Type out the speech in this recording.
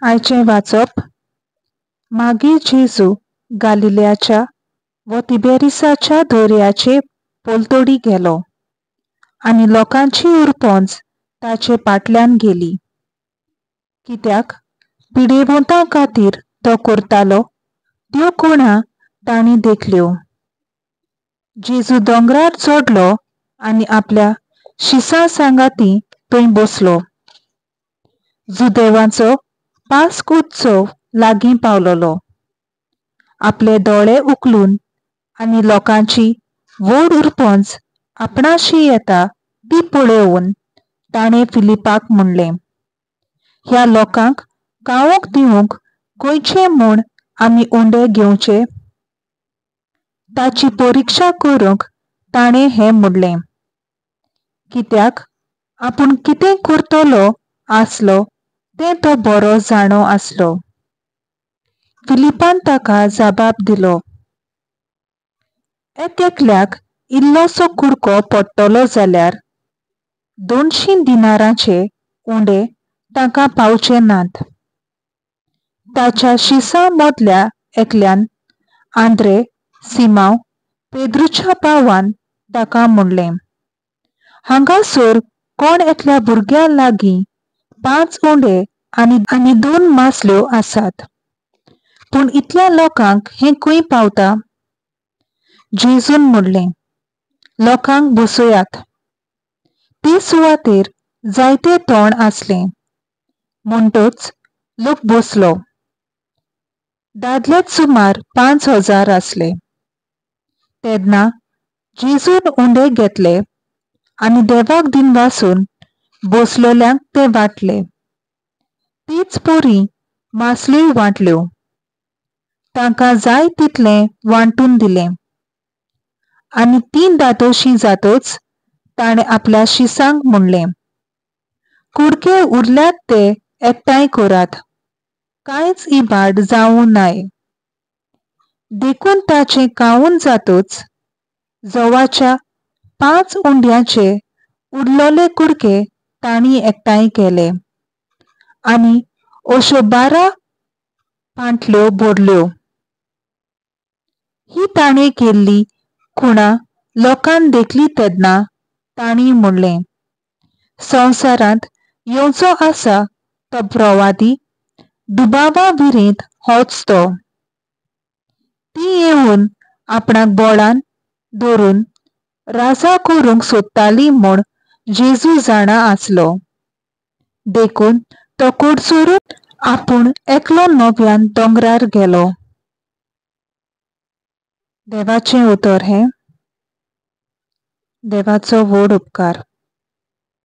आयचें वाचप. मागीर जेजू गालिल्याच्या व तिबेरिसाच्या दर्याचे पलतडी गेलो आनी लोकांची उरपोंज ताचे फाटल्यान गेली. कित्याक पिडेवंतां खातीर तो करतालो त्यो खुणा तांणी देखल्यो. जेजू दोंगरार चडलो आनी आपल्या शिसां सांगाती थंय बसलो. जुदेवांचो पास्क उत्सव लागीं पावलोलो. आपले दोळे उखलून आनी लोकांची व्हड उरपोंज आपणाशी येता ती पळोवन ताणें फिलिपाक म्हणलें, ह्या लोकांक खावंक दिवंक खंयचे म्हूण आमी उंडे घेवचे? ताची परिक्षा करूंक ताणें हें म्हणलें, कित्याक आपूण कितें करतलो आसलो तें तो बरो जाणो आसलो. फिलिपान ताका जबाब दिलो, एक एकल्याक इल्लोसो कुडको पडटलो जाल्यार 200 दिनारांचे उंडे तांकां पावचे नात. ताच्या शिसां मदल्या एकल्यान, आंद्रे सिमांव पेद्रूच्या भावान ताका म्हणलें, हांगासर कोण एकल्या भुरग्या लागीं 5 उंडे आनी 2 मासल्यो आसात, पूण इतल्या लोकांक हें खंय पावता? जेजून म्हणलें, लोकांक बसयात. ते सुवातेर जायते तण आसलें, म्हणटच लोक बसलो. दादलेच सुमार 5000 आसले. तेन्ना जेजून उंडे घेतले आनी देवाक दिनवासून बसलोल्यांक ते वांटले. तेच परी मासल्योय वांटल्यो. तांकां जाय तितलें वांटून दिलें. आनी तीं दादोशी जातच ताणें आपल्या शिसांक म्हणलें, कुडके उरल्यात ते एकठांय करात, कांयच इबाड जावं नाय. देखून ताचें खावन जातच जवाच्या 5 उंड्याचे उरलेले कुडके तांणी एकठांय केले आनी अश्यो 12 पांटल्यो भरल्यो. ही ताणें केल्ली खुणा लोकान देखली तेन्ना तांणी म्हणलें, संवसारांत येवचो आसा तो प्रवादी दुबावा विरेंत होच तो. ती येवन आपणाक बोळान धरून राजा करूंक सोदताली म्हूण जेजू जाणा आसलो. देखून तो कडसरून आपूण एकलो नव्यान दोंगरार गेलो. देवाचें उतर हें. देवाचो व्हड उपकार.